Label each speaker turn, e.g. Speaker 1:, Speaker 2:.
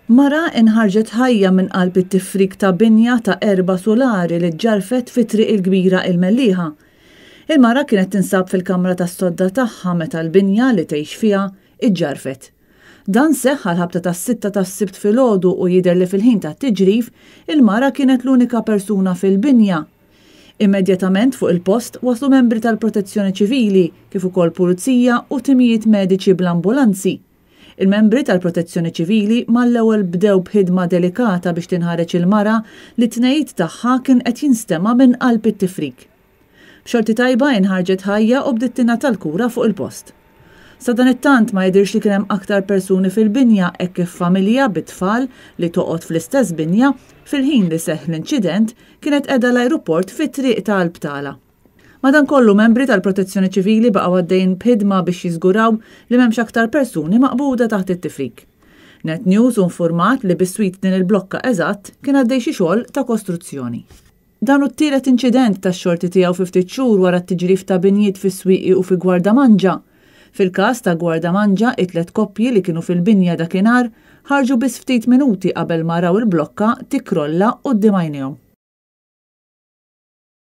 Speaker 1: Mara inħarġet ħajja minn qalb it-tifrik ta' binja ta' erba' sulari li ġġarfet fi Triq il-Kbira il-Mellieħa. Il-mara kienet tinsab fil-kamra tas-sodda tagħha meta l-binja li tgħix fiha iġġarfet. Dan seħħ għall-ħabta tas-sitta tas-Sibt filgħodu u jidher li fil-ħin tat-tiġrif, il-mara kienet l-unika persuna fil-binja. Immedjatament fuq il-post waslu membri tal-Protezzjoni Ċivili kif ukoll Pulizija u timijiet mediċi bl-ambulanzi. Il-membri tal-Protezzjoni Ċivili mal-ewwel bdew b'ħidma delikata biex tinħareġ il-mara li t-tnehid tagħha kien qed jinstema' minn qalb it-tifrik. B'xorti tajba inħarġet ħajja u bdiet tingħata l-kura fuq il-post. Sadanittant ma jidhirx li kien hemm aktar persuni fil-binja hekk kif familja bit-tfal li toqgħod fl-istess binja, fil-ħin li seħħ l-inċident, kienet qiegħda l-ajruport fit-triq ta' l-Btala. Madankollu, membri tal-Protezzjoni Ċivili baqgħu għaddejjin b'ħidma biex jiżguraw li m'hemmx aktar persuni maqbuda taħt it-tifrik. Net News hu nfurmat li biswit din il-blokka eżatt kien għaddej xi xogħol ta' kostruzzjoni. Dan hu t-tielet inċident tax-xorti tiegħu fi ftit xhur wara t-tiġrif ta' binjiet fis-Swieqi u fi Gwardamanġa. Fil-każ ta' Gwardamanġa, it-tliet koppji li kienu fil-binja dakinhar ħarġu biss ftit minuti qabel ma raw il-blokka tikkrolla quddiem għajnejhom.